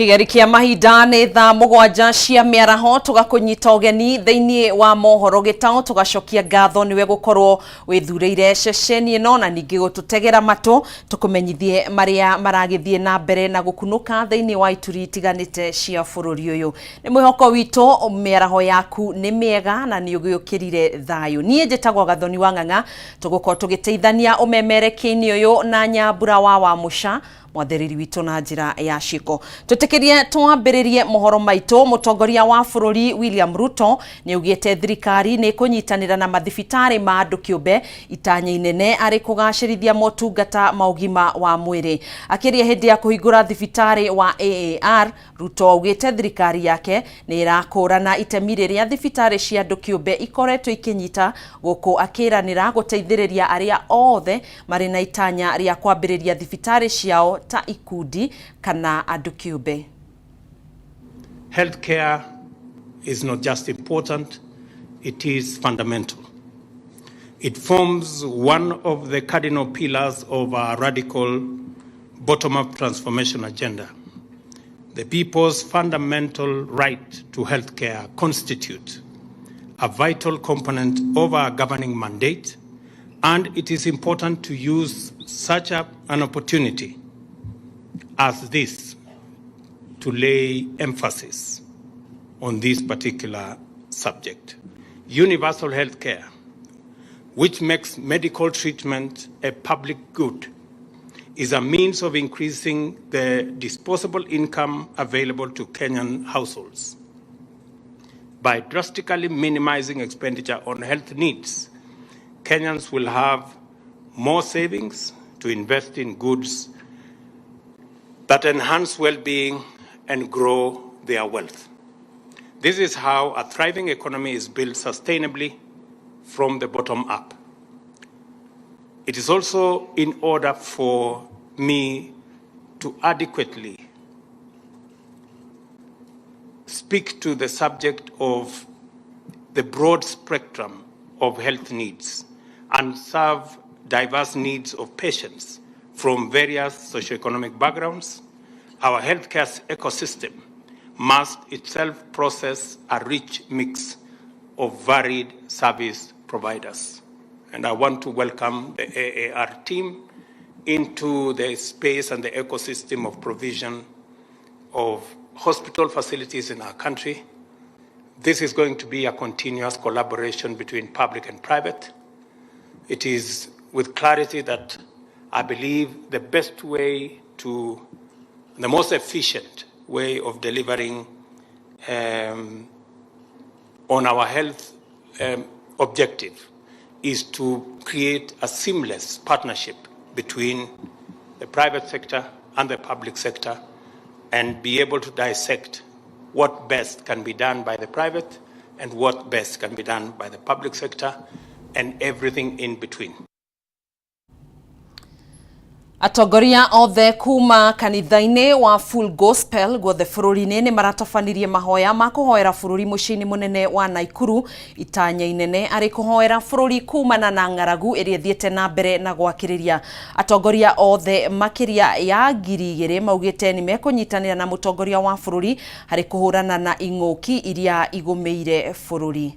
Kĩgeri kĩa mahinda nĩ thaa 7 cia mĩaraho, tũgakũnyita ũgeni thĩinĩ wa mohoro gĩtaũ, tũgacokia ngatho nĩwe gũkorwo wĩthurĩire ceceni ĩno na ningĩ gũtũtegera matũ tũkũmenyithie marĩa maragĩthiĩ na mbere na gũkunũka thĩinĩ wa ituri itiganĩte cia bũrũri ũyũ. Nĩ mwĩhoko witũ mĩaraho yaku nĩ mĩega na nĩ ũgĩũkĩrire thayũ. Niĩ njĩtagwo Gathoni wa Ng'ang'a, tũgũkorwo tũgĩteithania ũmemerekia-inĩ ũyũ na Nyambura wa Wamũca, mwathĩrĩri witũ na njĩra ya ciĩko. Twĩtĩkĩrie twambĩrĩrie mohoro maitũ. Mũtongoria wa bũrũri William Ruto nĩ augĩte thirikari nĩ ĩkũnyitanĩra na mathibitarĩ ma andũ kĩũmbe itanya inene arĩ kũgacĩrithia motungata ma ũgima wa mwĩrĩ. Akĩaria hĩndĩ ya kũhingũra thibitarĩ wa AAR, Ruto augĩte thirikari yake nĩ ĩrakũrana itemi rĩrĩa thibitarĩ cia andũ kĩũmbe ikoretwo ikĩnyita, gũkũ akĩranĩra gũteithĩrĩria arĩa othe marĩ na itanya rĩa kwambĩrĩria thibitarĩ ciao ta ikundi kana andũ kĩũmbe. Healthcare is not just important, it is fundamental. It forms one of the cardinal pillars of our radical bottom-up transformation agenda. The people's fundamental right to healthcare constitutes a vital component of our governing mandate, and it is important to use such an opportunity as this to lay emphasis on this particular subject. Universal healthcare, which makes medical treatment a public good, is a means of increasing the disposable income available to Kenyan households. By drastically minimizing expenditure on health needs, Kenyans will have more savings to invest in goods that enhance well-being and grow their wealth. This is how a thriving economy is built sustainably from the bottom up. It is also in order for me to adequately speak to the subject of the broad spectrum of health needs and serve diverse needs of patients from various socioeconomic backgrounds. Our healthcare ecosystem must itself process a rich mix of varied service providers. And I want to welcome the AAR team into the space and the ecosystem of provision of hospital facilities in our country. This is going to be a continuous collaboration between public and private. It is with clarity that I believe the best way to, the most efficient way of delivering on our health objective is to create a seamless partnership between the private sector and the public sector and be able to dissect what best can be done by the private and what best can be done by the public sector and everything in between. Atongoria othe kuma kanitha-inĩ wa Full Gospel guothe bũrũri-inĩ nĩ maratabanirie mahoya ma kũhoera bũrũri mũciĩ-inĩ mũnene wa Naikuru, itanya inene arĩ kũhoera bũrũri kumana na ng'aragu ĩrĩa ĩthiĩte na mbere na gwakĩrĩria. Atongoria othe makĩria ya 2,000 maugĩte nĩ mekũnyitanĩra na mũtongoria wa bũrũri harĩ kũhũrana na ing'ũki iria igũmĩire bũrũri.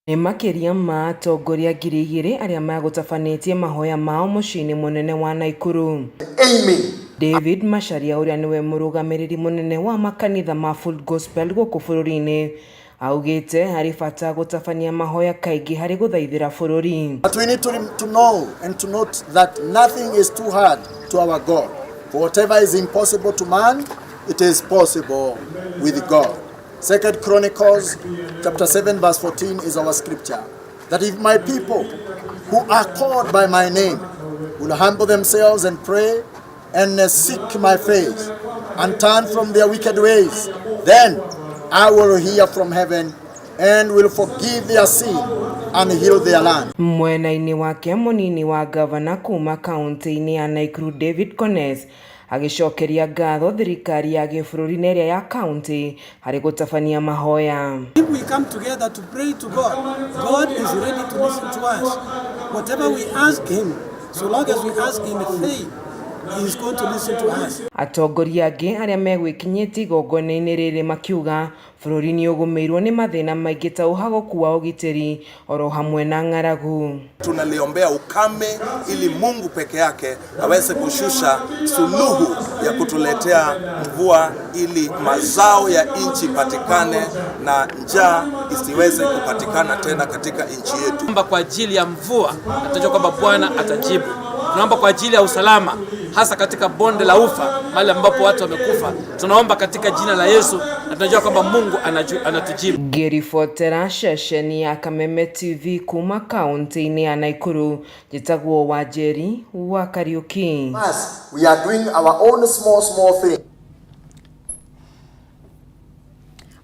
Nĩ makĩria ma atongoria 2,000 arĩa magũtabanĩtie mahoya mao mũciĩ-inĩ mũnene wa Naikuru. Amen. David Macharia, ũrĩa nĩwe mũrũgamĩrĩri mũnene wa makanitha ma Full Gospel gũkũ bũrũri-inĩ, augĩte harĩ bata gũtabania mahoya kaingĩ harĩ gũthaithĩra bũrũri. But we need to know and to note that nothing is too hard to our God. For whatever is impossible to man, it is possible with God. Second Chronicles chapter 7 verse 14 is our scripture. That if my people who are called by my name will humble themselves and pray and seek my face and turn from their wicked ways, then I will hear from heaven and will forgive their sin and heal their land. Mwena-inĩ wake, mũnini wa gavana kuma kaunti-inĩ ya Naikuru David Kones agĩcokeria ngatho thirikari ya gĩbũrũri na ĩrĩa ya kaunti harĩ gũtabania mahoya. If we come together to pray to God, God is ready to listen to us. Whatever we ask Him, So long as we ask in faith, He is going to listen to us. Atongoria angĩ arĩa megwĩkinyĩtie igongona-inĩ rĩrĩ makiuga bũrũri nĩ ũgũmĩirwo nĩ mathĩna maingĩ ta ũhagũku wa ũgitĩri oro hamwe na ng'aragu. Tunaliombea ukame ili Mungu peke yake aweze kushusha suluhu ya kutuletea mvua ili mazao ya nchi patikane na njaa isiweze kupatikana tena katika nchi yetu. Tunaomba kwa ajili ya mvua na tunajua kwamba Bwana atajibu. Tunaomba kwa ajili ya usalama hasa katika bonde la Ufa, mahali ambapo watu wamekufa. Tunaomba katika jina la Yesu na tunajua kwamba Mungu anatujibu. Ngĩribotera ceceni ya Kameme TV kuma kaunti-inĩ ya Nakuru, njĩtagwo Wanjeri wa Kariuki. Us, we are doing our own small, small thing.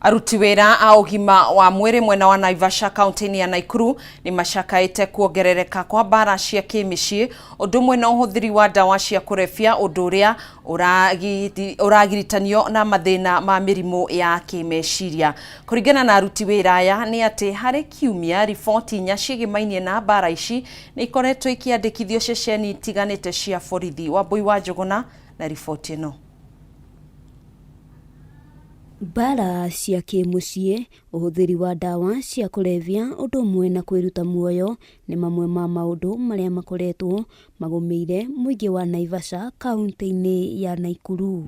Aruti wĩra a ũgima wa mwĩrĩ mwena wa Naivasha kaunti-inĩ ya Nakuru nĩ macakaĩte kuongerereka kwa mbara cia kĩmĩciĩ ũndũ ũmwe na ũhũthĩri wa ndawa cia kũrebia ũndũ ũrĩa ũragiritanio na mathĩna ma mĩrimũ ya kĩmeciria. Kũringana na aruti wĩra aya nĩ atĩ harĩ kiumia riboti inya ciĩgĩmainie na mbara ici nĩ ikoretwo ikĩandĩkithio ceceni itiganĩte cia borithi. Wambui wa Njũgũna na riboti ĩno. Mbara cia kĩmũciĩ, ũhũthĩri wa ndawa cia kũrebia ũndũ ũmwe na kwĩruta muoyo nĩ mamwe ma maũndũ marĩa makoretwo magũmĩire mũingĩ wa Naivasha kaunti-inĩ ya Nakuru.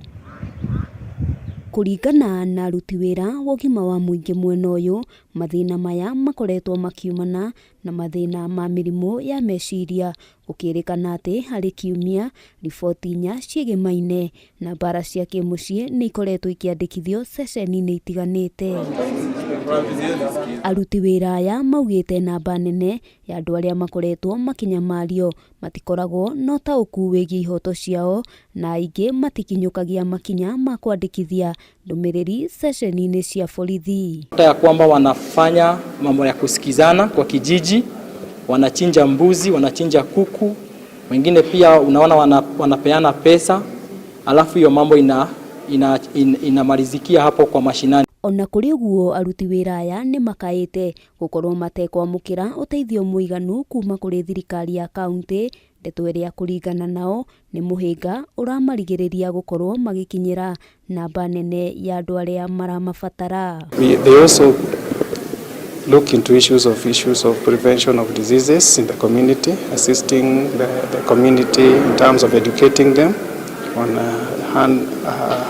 Kũringana na aruti wĩra wa ũgima wa mũingĩ mwena ũyũ, mathĩna maya makoretwo makiumana na mathĩna ma mĩrimũ ya meciria gũkĩrĩkana atĩ harĩ kiumia riboti inya ciĩgĩmaine na mbara cia kĩmũciĩ nĩ ikoretwo ikĩandĩkithio ceceni-inĩ itiganĩte. Aruti wĩra aya maugĩte namba nene ya andũ arĩa makoretwo makĩnyamario matikoragwo na ũtaũku wĩgiĩ ihoto ciao na aingĩ matikinyũkagia makinya ma kwandĩkithia ndũmĩrĩri ceceni-inĩ cia borithi. Ya kwamba wanafanya mambo ya kusikizana kwa kijiji, wanachinja mbuzi, wanachinja kuku, wengine pia unaona wanapeana pesa, alafu hiyo mambo inamalizikia hapo kwa mashinani. Ona kũrĩ ũguo aruti wĩra aya nĩ makaĩte gũkorwo matekwamũkĩra ũteithio mũiganu kuma kũrĩ thirikari ya kaunti, ndeto ĩrĩa kũringana nao nĩ mũhĩnga ũramarigĩrĩria gũkorwo magĩkinyĩra namba nene ya andũ arĩa maramabatara. They also look into issues of prevention of diseases in the community, assisting the community in terms of educating them on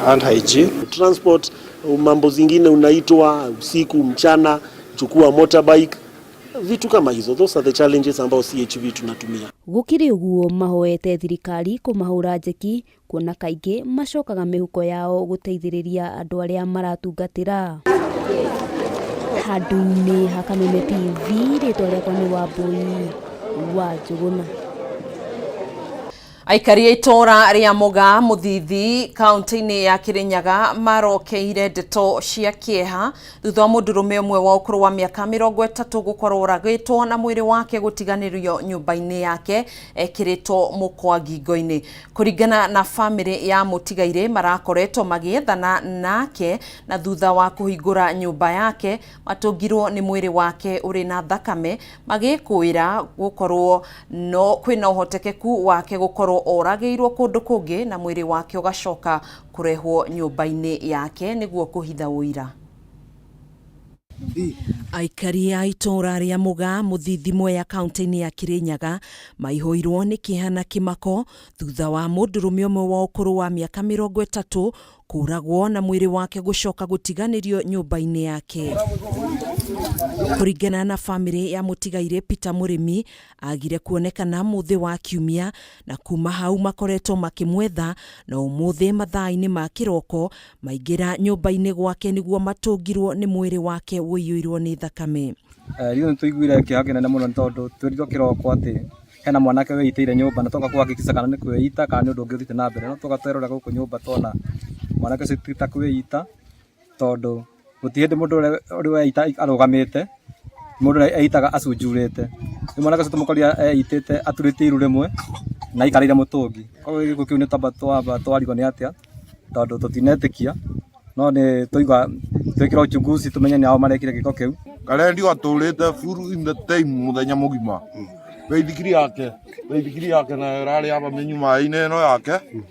hand hygiene. Transport, mambo zingine unaitwa usiku mchana, chukua motorbike, vitu kama hizo. Those are the challenges ambao CHV tunatumia. Gũkĩrĩ ũguo mahoete thirikari kũmahũra njeki kuona kaingĩ macokaga mĩhuko yao gũteithĩrĩria andũ arĩa maratungatĩra. Handũ-inĩ ha Kameme TV, rĩtwa rĩakwa nĩ Wambui wa Njũgũna. Aikari a itũũra rĩa Mũgaa Mũthithi kaunti-inĩ ya Kirinyaga marokeire ndeto cia kĩeha thutha wa mũndũrũme ũmwe wa ũkũrũ wa mĩaka 30 gũkorwo oragĩtwo na mwĩrĩ wake gũtiganĩrio nyũmba-inĩ yake ekĩrĩtwo mũkwa ngingo-inĩ. Kũringana na bamĩrĩ ya mũtigairĩ marakoretwo magĩethana nake na thutha wa kũhingũra nyũmba yake matũngirwo nĩ mwĩrĩ wake ũrĩ na thakame magĩkũĩra gũkorwo no kwĩna ũhotekeku wake gũkorwo oragĩirwo kũndũ kũngĩ na mwĩrĩ wake ũgacoka kũrehwo nyũmba-inĩ yake nĩguo kũhitha ũira. Aikari a itũũra rĩa Mũgaa Mũthithi Mwea kaunti-inĩ ya Kirinyaga maihũirwo nĩ kĩeha na kĩmako thutha wa mũndũrũme ũmwe wa ũkũrũ wa mĩaka 30 kũragwo na mwĩrĩ wake gũcoka gũtiganĩrio nyũmba-inĩ yake. Kũringana na bamĩrĩ ya mũtigairĩ Peter Mũrĩmi agire kuonekana mũthĩ wa kiumia na kuma hau makoretwo makĩmwetha na ũmũthĩ mathaa-inĩ ma kĩroko maingĩra nyũmba-inĩ gwake nĩguo matũngirwo nĩ mwĩrĩ wake ũiyũirwo nĩ thakame. Ithuĩ nĩtũiguire kĩeha kĩnene mũno nĩ tondũ twerirwo kĩroko atĩ hena mwanake wĩitĩire nyũmba na twoka kũhakikisha kana nĩ kwĩita kana nĩ ũndũ ũngĩ ũthiĩte na mbere, no twoka twerora gũkũ nyũmba twona mwanake ũcio ti ta kwĩita tondũ gũtirĩ hĩndĩ mũndũ ũrĩa weita arũgamĩte, mũndũ ũrĩa eitaga acunjurĩte. Rĩu mwanake ũcio tũmũkorire eitĩte aturĩtie iru rĩmwe na aikarĩire mũtũngi, koguo gĩkuũ kĩu nĩ twamba twarigwo nĩ atĩa tondũ tũtinetĩkia, no nĩ twaigua twĩkĩra uchunguzi tumenye nĩ ao marekire gĩko kĩu. Karendio atũrĩte full in the time mũthenya mũgima. Baithikiri yake, baithikiri yake nayo ĩrarĩ aba mĩnyũ maĩ-inĩ ĩno yake.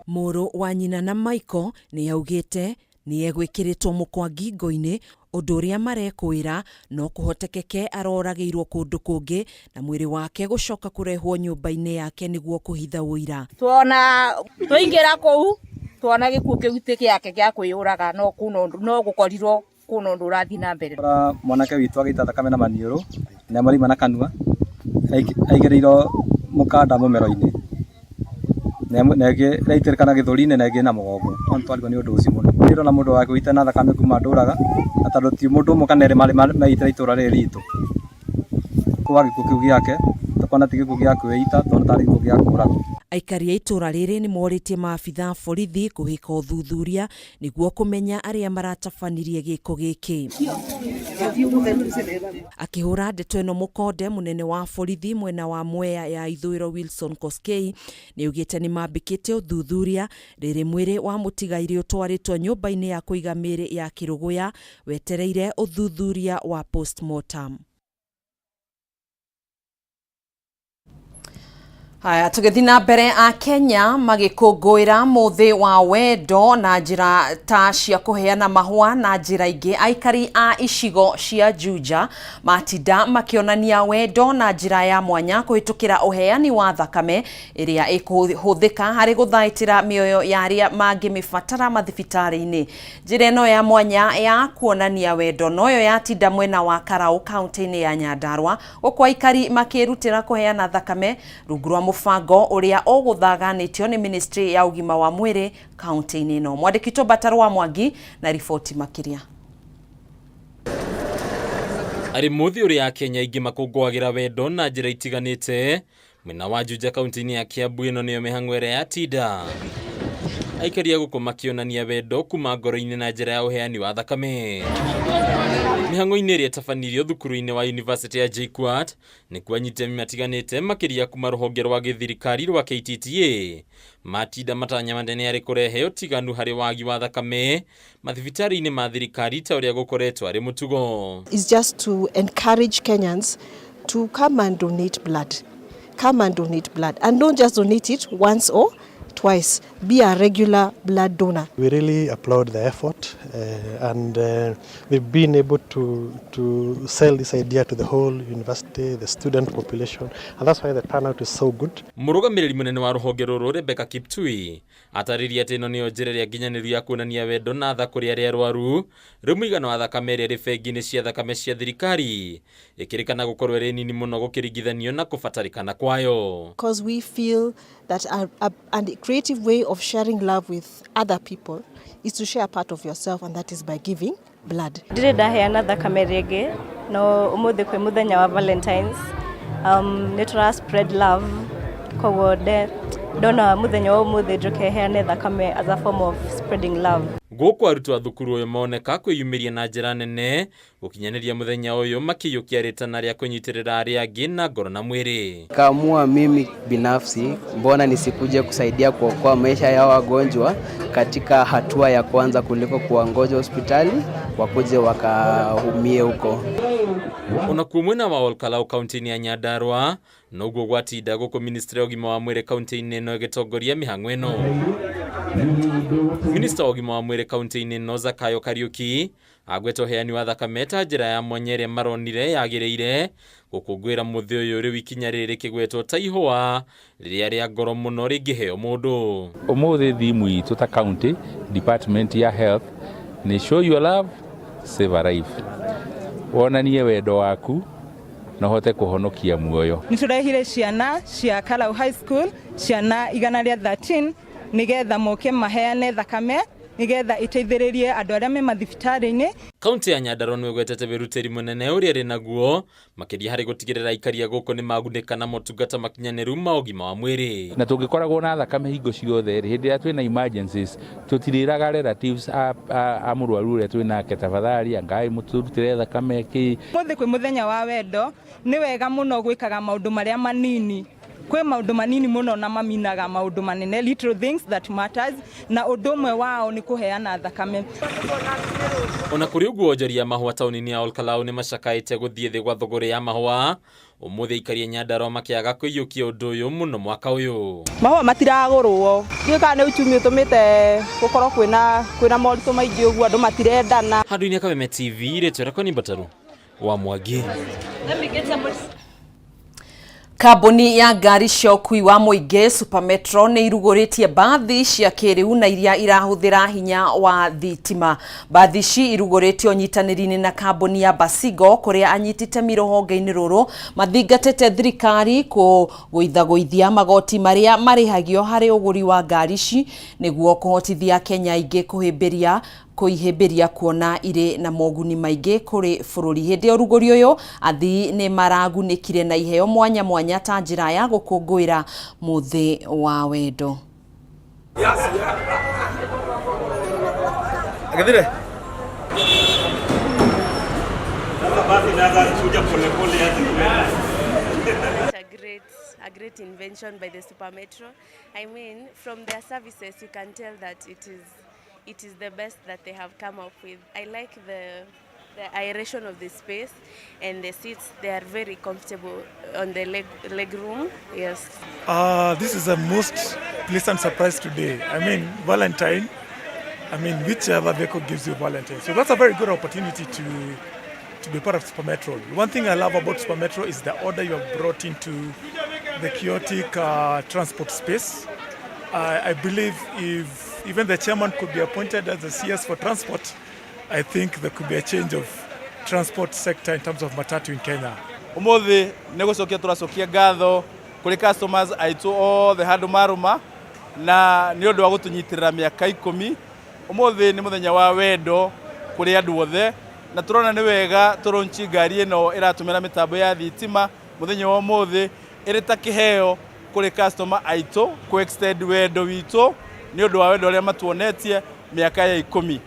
Mũrũ wa nyina na Michael nĩ augĩte nĩ egwĩkĩrĩtwo mũkwa ngingo-inĩ, ũndũ ũrĩa marekũĩra no kũhotekeke aroragĩirwo kũndũ kũngĩ na mwĩrĩ wake gũcoka kũrehwo nyũmba-inĩ yake nĩguo kũhitha ũira. Tuona twaingĩra kũu tuona gĩkuũ kĩu ti gĩake gĩa kwĩyũraga, no kuna no gũkorirwo kuna ũndũ ũrathiĩ na mbere. Kora mwanake witũ agĩita thakame na maniũrũ na marima na kanua, aigĩrĩirwo mũkanda mũmero-inĩ na ĩngĩ ĩraitĩrĩka na gĩthũri-inĩ na ĩngĩ na mũgongo. No nĩtwarigwo nĩ ũndũ ũcio mũno. Ndirĩ ndona mũndũ wa kwĩita na thakame kuma ndũraga, na tondũ ti mũndũ ũmwe kana erĩ marĩ meitĩra itũra rĩrĩ ritũ. Kwa gĩkuũ kĩu gĩake tũkona ti gĩkuũ gĩa kwĩita, tũkona tarĩ gĩkuũ gĩa kũragwo. Aikari a itũra rĩrĩ nĩ morĩtie maabitha a borithi kũhĩka ũthuthuria nĩguo kũmenya arĩa maratabanirie gĩko gĩkĩ. Akĩhũra ndeto ĩno mũkonde, mũnene wa borithi mwena wa Mwea ya ithũĩro Wilson Koskei nĩaugĩte nĩ mambĩkĩte ũthuthuria rĩrĩ mwĩrĩ wa mũtigairĩ ũtwarĩtwo nyũmba-inĩ ya kũiga mĩĩrĩ ya Kĩrũgũya wetereire ũthuthuria wa postmortem. Haya, tũgĩthiĩ na mbere, a Kenya magĩkũngũĩra mũthĩ wa wendo na njĩra ta cia kũheana mahũa na njĩra ingĩ. Aikari a icigo cia Juja matinda makĩonania wendo na njĩra ya mwanya kũhĩtũkĩra ũheani wa thakame ĩrĩa ĩkũhũthĩka harĩ gũthaitĩra mĩoyo ya arĩa mangĩmĩbatara mathibitarĩ-inĩ. Njĩra ĩno ya mwanya ya kuonania wendo noyo yatinda mwena wa Karau kaunti-inĩ ya Nyandarua, gũkũ aikari makĩrutĩra kũheana thakame rungu rwa mũbango ũrĩa ũgũthaganĩtio nĩ ministry ya ũgima wa mwĩrĩ kaunti-inĩ ĩno. Mwandĩki witũ Mbataro wa Mwangi na riboti makĩria. Arĩ mũthĩ ũrĩa Akenya aingĩ makũngũagĩra wendo na njĩra itiganĩte, mwena wa Juja kaunti-inĩ ya Kiambu ĩno nĩyo mĩhang'o ĩrĩa yatinda. Aikari a gũkũ makĩonania wendo kuma ngoro-inĩ na njĩra ya ũheani wa thakame. Mĩhang'o-inĩ ĩrĩa ĩtabanirio thukuru-inĩ wa University ya JKUAT nĩkuo anyitemi matiganĩte makĩria kuma rũhonge rwa gĩthirikari rwa KTTA matinda matanya manene arĩ kũrehe ũtiganu harĩ wagi wa thakame mathibitarĩ-inĩ ma thirikari ta ũrĩa gũkoretwo arĩ mũtugo. Is just to encourage Kenyans to come and donate blood. Come and donate blood. And don't just donate it once or twice. Be a regular blood donor. We really applaud the effort and they've been able to sell this idea to the whole university, the student population, and that's why the turnout is so good. Mũrũgamĩrĩri mũnene wa rũhonge rũrũ Rebecca Kiptui atarĩria atĩ ĩno nĩyo njĩra ĩrĩa nginyanĩru ya kuonania wendo na tha kũrĩ arĩa arwaru. Rĩu mũigana wa thakame ĩrĩa ĩrĩ bengi-inĩ cia thakame cia thirikari ĩkĩrĩkana gũkorwo ĩrĩ nini mũno gũkĩringithanio na kũbatarĩkana kwayo. Because we feel that a creative way of sharing love with other people is to share part of yourself, and that is by giving blood. Ndirĩ ndaheana thakame rĩngĩ, no ũmũthĩ kwĩ mũthenya wa Valentines, nĩ tũra spread love, koguo ndona mũthenya wa ũmũthĩ njũke heane thakame as a form of spreading love. Gũkũ arutwo a thukuru ũyũ moneka kwĩyumĩria na njĩra nene gũkinyanĩria mũthenya ũyũ, makĩiyũkia rĩtana rĩa kũnyitĩrĩra arĩa angĩ na ngoro na mwĩrĩ. Kaamua mimi binafsi, mbona nisikuje kusaidia kuokoa maisha ya wagonjwa katika hatua ya kwanza kuliko kuwangoja hospitali wakuje wakaumie huko. Onakuo mwena wa Olkalau kaunti-inĩ ya Nyandarua noguo gwatinda, gũkũ ministry ya ũgima wa mwĩrĩ kaunti-inĩ ĩno ĩgĩtongoria mĩhang'o ĩno. Minista wa ũgima wa mwĩrĩ kaunti-inĩ ĩno Zakayo Kariuki agweta ũheani wa thakame ta njĩra ya mwanya ĩrĩa maronire yagĩrĩire gũkũngũĩra mũthĩ ũyũ, rĩu ikinya rĩrĩ rĩkĩgwetwo ta ihũa rĩrĩa rĩa ngoro mũno rĩngĩheo mũndũ. Ũmũthĩ thimu itũ ta county department ya health nĩ "Show your love, save a life", wonanie wendo waku na ũhote kũhonokia muoyo. Nĩ tũrehire ciana cia Karau High School, ciana 113, nĩgetha moke maheane thakame nĩgetha ĩteithĩrĩrie andũ arĩa me mathibitarĩ-inĩ. Kaunti ya Nyandarua nĩ ĩgwetete wĩrutĩri mũnene ũrĩa ĩrĩ naguo makĩria harĩ gũtigĩrĩra aikari a gũkũ nĩ magunĩka na motungata makinyanĩru ma ũgima wa mwĩrĩ. Na tũngĩkoragwo na thakame hingo ciothe rĩ, hĩndĩ ĩrĩa twĩna emergencies tũtirĩraga relatives a mũrwaru ũrĩa twĩnake, "Tafadhali angai mũtũrutĩre thakame kĩ." Mũthĩ kwĩ mũthenya wa wendo, nĩ wega mũno gwĩkaga maũndũ marĩa manini. Kwĩ maũndũ manini mũno na maminaga maũndũ manene, little things that matters, na ũndũ ũmwe wao nĩ kũheana thakame. Ona kũrĩ ũguo onjoria a mahũa taũni-inĩ ya Olkalau nĩ macakaĩte gũthiĩ thĩ gwa thũgũrĩ ya mahũa ũmũthĩ aikari a Nyandarua makĩaga kũiyũkia ũndũ ũyũ mũno mwaka ũyũ. Mahũa matiragũrwo, ndiũĩ kana nĩ uchumi ũtũmĩte gũkorwo kwĩna kwĩna moritũ maingĩ ũguo andũ matirendana. Handũ-inĩ Kameme TV, rĩtwa rĩakwa nĩ Mbataru wa Mwangi. Kambuni ya ngari cia ũkui wa mũingĩ Super Metro nĩ irugũrĩtie mbathi cia kĩrĩu na iria irahũthĩra hinya wa thitima. Mbathi ici irugũrĩtio ũnyitanĩri-inĩ na kambuni ya Basigo kũrĩa anyiti itemi rũhonge-inĩ rũrũ mathingatĩte thirikari kũgũithagũithia magoti marĩa marĩhagio harĩ ũgũri wa ngari ici nĩguo kũhotithia Akenya aingĩ kũhĩmbĩria kũihĩmbĩria kuona irĩ na moguni maingĩ kũrĩ bũrũri. Hĩndĩ ya ũrugũri ũyũ, athii nĩ maragunĩkire na iheo mwanya mwanya ta njĩra ya gũkũngũĩra mũthĩ wa wendo. A great invention by the Super Metro. I mean, from their services, you can tell that it is the best that they have come up with. I like the aeration of the space and the seats. They are very comfortable on the leg room. Yes. This is a most pleasant surprise today. I mean, Valentine, I mean, whichever vehicle gives you Valentine. So that's a very good opportunity to be part of Super Metro. One thing I love about Super Metro is the order you have brought into the chaotic transport space. I believe if even the chairman could be appointed as the CS for transport, I think there could be a change of transport sector in terms of matatu in Kenya. Umuthi nĩ gũcokia tũracokia ngatho kũrĩ customers aitũ othe handũ marũma na nĩ ũndũ wa gũtũnyitĩrĩra mĩaka 10. Ũmũthĩ nĩ mũthenya wa wendo kũrĩ andũ othe na tũrona nĩ wega tũronchi ngari ĩno ĩratũmĩra mĩtambo ya thitima mũthenya wa ũmũthĩ ĩrĩ ta kĩheo kũrĩ customer aitũ kũ extend wendo witũ nĩ ũndũ wa wendo ũrĩa matuonetie mĩaka ya 10.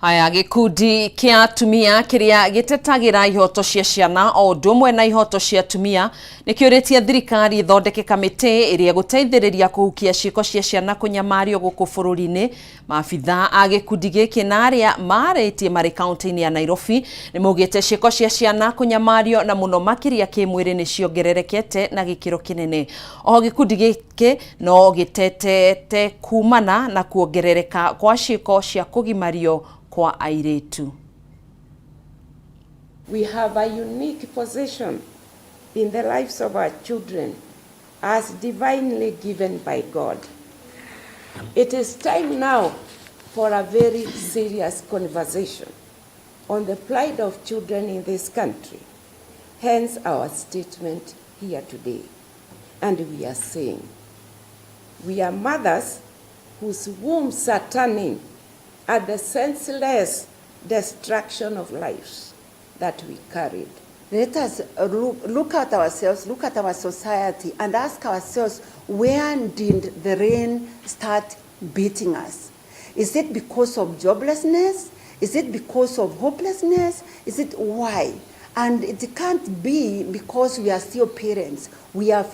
Haya, gĩkundi kĩa atumia kĩrĩa gĩtetagĩra ihoto cia ciana o ũndũ ũmwe na ihoto cia atumia nĩ kĩũrĩtie thirikari ĩthondeke kamĩtĩ ĩrĩa ĩgũteithĩrĩria kũhukia ciĩko cia ciana kũnyamario gũkũ bũrũri-inĩ. Maabitha a gĩkundi gĩkĩ na arĩa marĩtie marĩ kaunti-inĩ ya Nairobi nĩ maugĩte ciĩko cia ciana kũnyamario na mũno makĩria kĩmwĩrĩ nĩ ciongererekete na gĩkĩro kĩnene. Oho gĩkundi gĩkĩ no gĩtetete kumana na kuongerereka kwa ciĩko cia kũgimario kwa airĩtu. We have a unique position in the lives of our children as divinely given by God. It is time now for a very serious conversation on the plight of children in this country. Hence our statement here today. And we are saying, we are mothers whose wombs are turning at the senseless destruction of lives that we carried. Let us look at ourselves, look at our society, and ask ourselves, where did the rain start beating us? Is it because of joblessness? Is it because of hopelessness? Is it why? And it can't be because we are still parents. We are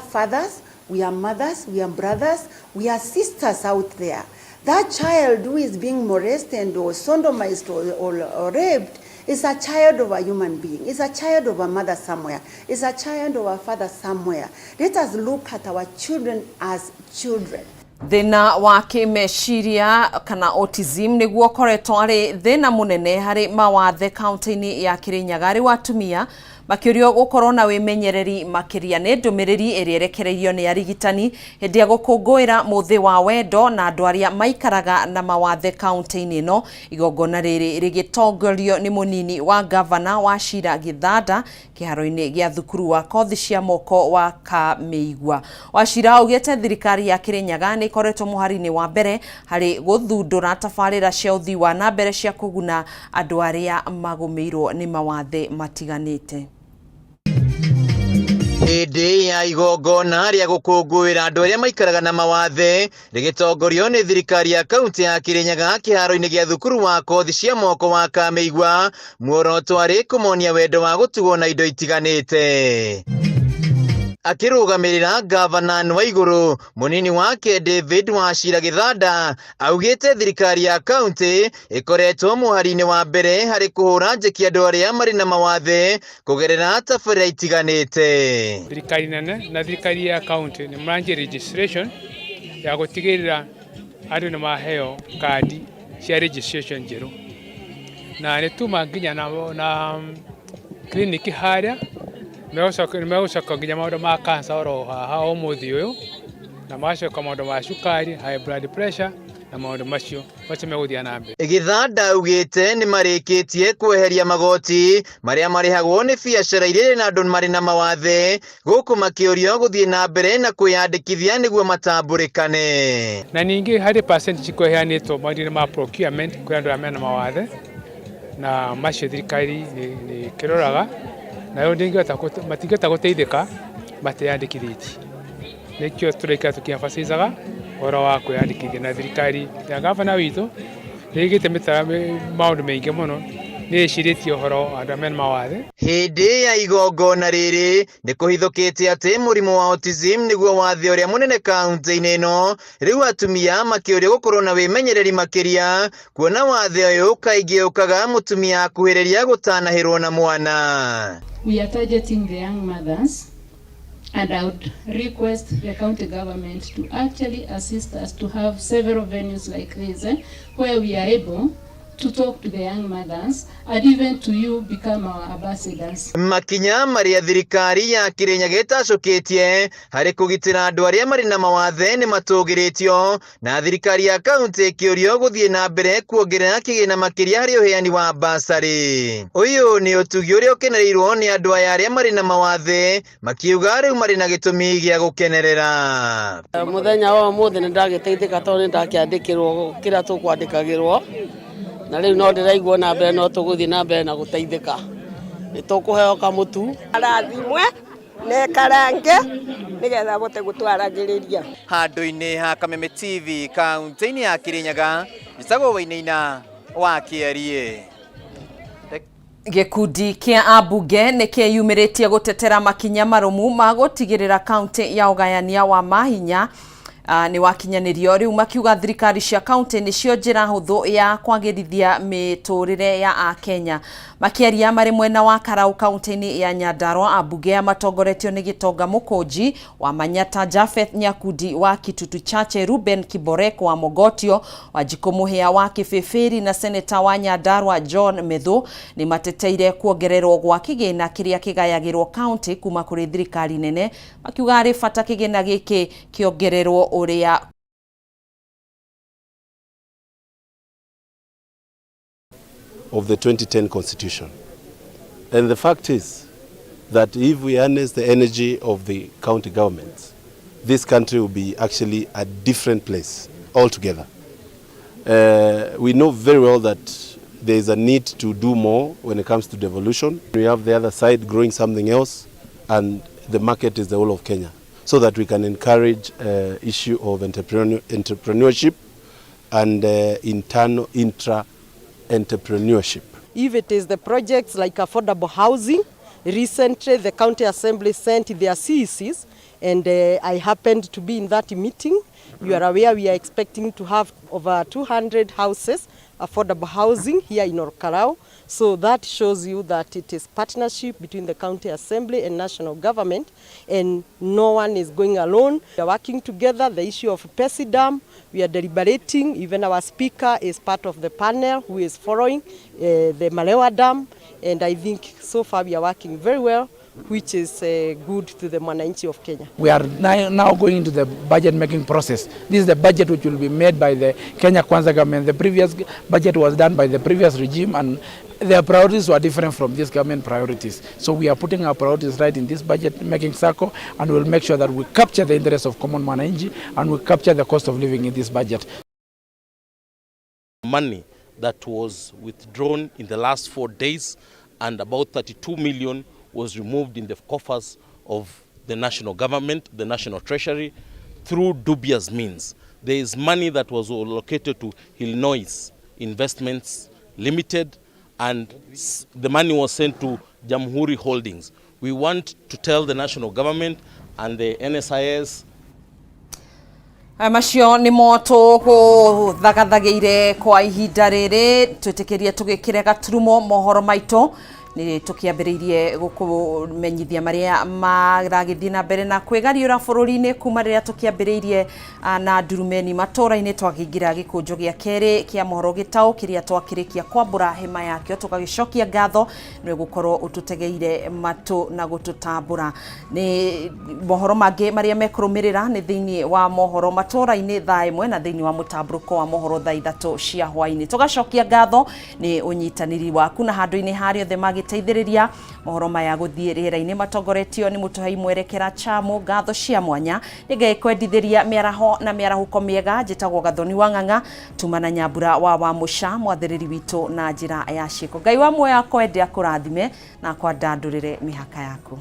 fathers, we are mothers, we are brothers, we are sisters out there. That child who is being molested or sodomized or raped is a child of a human being, is a child of a mother somewhere, is a child of a father somewhere. Let us look at our children as children. Thĩna wa kĩmeciria kana autism nĩguo ũkoretwo arĩ thĩna mũnene harĩ mawathe kaunti-inĩ ya Kirinyaga. Rĩu atumia makĩũrio gũkorwo na wĩmenyereri makĩria. Nĩ ndũmĩrĩri ĩrĩa ĩrekereirio nĩ arigitani hĩndĩ ya gũkũngũĩra mũthĩ wa wendo na andũ arĩa maikaraga na mawathe kaunti-inĩ ĩno. Igongona rĩrĩ rĩgĩtongorio nĩ mũnini wa gavana wa Shira Gĩthanda kĩharo-inĩ gĩa thukuru wa kothi cia moko wa Kamĩigua. Wachira augĩte thirikari ya Kirinyaga nĩ ĩkoretwo mũhari-inĩ wa mbere harĩ gũthundũra tabarĩra cia ũthii wa na mbere cia kũguna andũ arĩa magũmĩirwo nĩ mawathe matiganĩte. Hĩndĩ ya igongona rĩa gũkũngũĩra andũ arĩa maikaraga na mawathe rĩgĩtongorio nĩ thirikari ya kaunti ya Kirinyaga kĩharo-inĩ gĩa thukuru wa kothi cia moko wa Kamĩigua, muoroto arĩ kũmonia wendo wa gũtugwo na indo itiganĩte. Akĩrũgamĩrĩra gavana Nwaigũrũ, mũnini wake David Wachira Gĩthanda augĩte thirikari ya kaunti ĩkoretwo mũhari-inĩ wa mbere harĩ kũhũra njeki andũ arĩa marĩ na mawathe kũgerera tabarĩra itiganĩte. Thirikari nene na thirikari ya kaunti nĩ maranjia registration ya gũtigĩrĩra andũ nĩ maheo kandi cia registration njerũ, na nĩ tuma nginya na clinic harĩa megũcoka nginya maũndũ ma cancer oro haha ũmũthĩ ũyũ, na magacoka maũndũ ma cukari, high blood pressure na maũndũ macio macio megũthiĩ na mbere. Gĩthanda augĩte nĩ marĩkĩtie kweheria magoti marĩa marĩhagwo nĩ biacara iria irĩ na andũ marĩ na mawathe, gũkũ makĩũrio gũthiĩ na mbere na kwĩyandĩkithia nĩguo matambũrĩkane. Na ningĩ harĩ percent cikũheanĩtwo maũndũ-inĩ ma procurement kũrĩ andũ arĩa mena mawathe, na macio thirikari nĩ ĩkĩroraga, nayo matingĩhota gũteithĩka mateyandĩkithĩtie. Nĩkĩo tũraikara tũkĩ-emphasizaga ũhoro wa kwĩyandĩkithia, na thirikari ya gavana witũ nĩ ĩigĩte maũndũ maingĩ mũno, nĩ ĩcirĩtie ũhoro wa andũ arĩa mena mawathe. Hĩndĩ ya igongona rĩrĩ nĩ kũhithũkĩte atĩ mũrimũ wa autism nĩguo wathe ũrĩa mũnene kaunti-inĩ ĩno, rĩu atumia makĩũrio gũkorwo na wĩmenyereri makĩria kuona wathe ũyũ kaingĩ ũkaga mũtumia akuhĩrĩria gũtanahĩrwo na mwana. We are targeting the young mothers, and I would request the county government to actually assist us to have several venues like this, where we are able to talk to the young mothers and even to you become our ambassadors. Makinya marĩa thirikari ya Kirinyaga ĩtacũkĩtie harĩ kũgitĩra andũ arĩa marĩ na mawathe nĩ matũgĩrĩtio, na thirikari ya kaunti ĩkĩũrio gũthiĩ na mbere kuongerera kĩgĩna makĩria harĩ ũheani wa basarĩ. Ũyũ nĩ ũtugi ũrĩa ũkenereirwo nĩ andũ aya arĩa marĩ na mawathe, makiuga rĩu marĩ na gĩtũmi gĩa gũkenerera. Mũthenya wa ũmũthĩ nĩ ndagĩteithĩka tondũ nĩ ndakĩandĩkĩrwo kĩrĩa tũkwandĩkagĩrwo, na rĩu no ndĩraigua na mbere no tũgũthiĩ na mbere na gũteithĩka. Nĩ tũkũheo kamũtu. Arathimwe na ekarange nĩgetha abote gũtwaragĩrĩria. Handũ-inĩ ha Kameme TV kaunti-inĩ ya Kirinyaga, njĩtagwo Wainaina wa Kĩarie. Gĩkundi kĩa ambunge nĩ kĩyumĩrĩtie gũtetera makinya marũmu ma gũtigĩrĩra kaunti ya ũgayania wa mahinya nĩ wakinyanĩrio, rĩu makiuga thirikari cia kaunti nĩcio njĩra hũthũ ya kwagĩrithia mĩtũrĩre ya Akenya. Makĩaria marĩ mwena wa Karau kaunti-inĩ ya Nyandarua, ambunge aya matongoretio nĩ Gĩtonga Mũkũnji wa Manyata, Japheth Nyakundi wa Kitutu Chache, Ruben Kiborek wa Mogotio, Wanjikũ Mũhĩa wa Kĩbĩbĩri na seneta wa Nyandarua John Methu nĩ mateteire kuongererwo gwa kĩgĩna kĩrĩa kĩgayagĩrwo kaunti kuma kũrĩ thirikari nene, makiuga harĩ bata kĩgĩna gĩkĩ kĩongererwo ũrĩa of the 2010 Constitution. And the fact is that if we harness the energy of the county governments, this country will be actually a different place altogether. We know very well that there is a need to do more when it comes to devolution. We have the other side growing something else, and the market is the whole of Kenya, so that we can encourage issue of entrepreneurship and internal intra-entrepreneurship. If it is the projects like affordable housing, recently the county assembly sent their CECs, and I happened to be in that meeting. You are aware we are expecting to have over 200 houses, affordable housing here in Ol Kalou. So that shows you that it is partnership between the county assembly and national government, and no one is going alone. We are working together. The issue of Pesi Dam, we are deliberating. Even our speaker is part of the panel who is following the Malewa Dam, and I think so far we are working very well, which is good to the mwananchi of Kenya. We are now going into the budget making process. This is the budget which will be made by the Kenya Kwanza government. The previous budget was done by the previous regime, and their priorities were different from this government priorities. So we are putting our priorities right in this budget making cycle, and we'll make sure that we capture the interests of common mwananchi and we capture the cost of living in this budget. Money that was withdrawn in the last 4 days, and about 32 million was removed in the coffers of the national government, the national treasury, through dubious means. There is money that was allocated to Illinois Investments Limited, and the money was sent to Jamhuri Holdings. We want to tell the national government and the NSIS Aya macio nĩmo tũgũthagathagĩire kwa ihinda rĩrĩ twĩtĩkĩrie tũgĩkĩre gaturumo mohoro maitũ nĩ tũkĩambĩrĩirie gũkũmenyithia marĩa maragĩthiĩ na mbere na kwĩgariũra bũrũri-inĩ kuma rĩrĩa tũkĩambĩrĩirie na ndurumeni matũra-inĩ twakĩingĩra gĩkũnjo gĩa kerĩ kĩa mohoro gĩtaũ kĩrĩa twakĩrĩkia kwambũra hema yakĩo tũgagĩcokia ngatho nĩ gũkorwo ũtũtegeire matũ na gũtũtambũra nĩ mohoro mangĩ marĩa mekũrũmĩrĩra nĩ thĩinĩ wa mohoro matũra-inĩ thaa 1 na thĩinĩ wa mũtambũrũko wa mohoro thaa 3 cia hwaĩ-inĩ tũgacokia ngatho nĩ ũnyitanĩri waku na handũ-inĩ harĩa othe magĩteithĩrĩria mohoro maya gũthiĩ rĩera-inĩ matongoretio nĩ mũtũhei mwerekera Chamu ngatho cia mwanya nĩ ngaikwendithĩria mĩaraho na mĩarahũko mĩega njĩtagwo Gathoni wa Ng'ang'a tuma na Nyambura wa Wamũca mwathĩrĩri witũ na njĩra ya ciĩko Ngai wa muoyo akwende akũrathime na akwandandũrĩre mĩhaka yaku.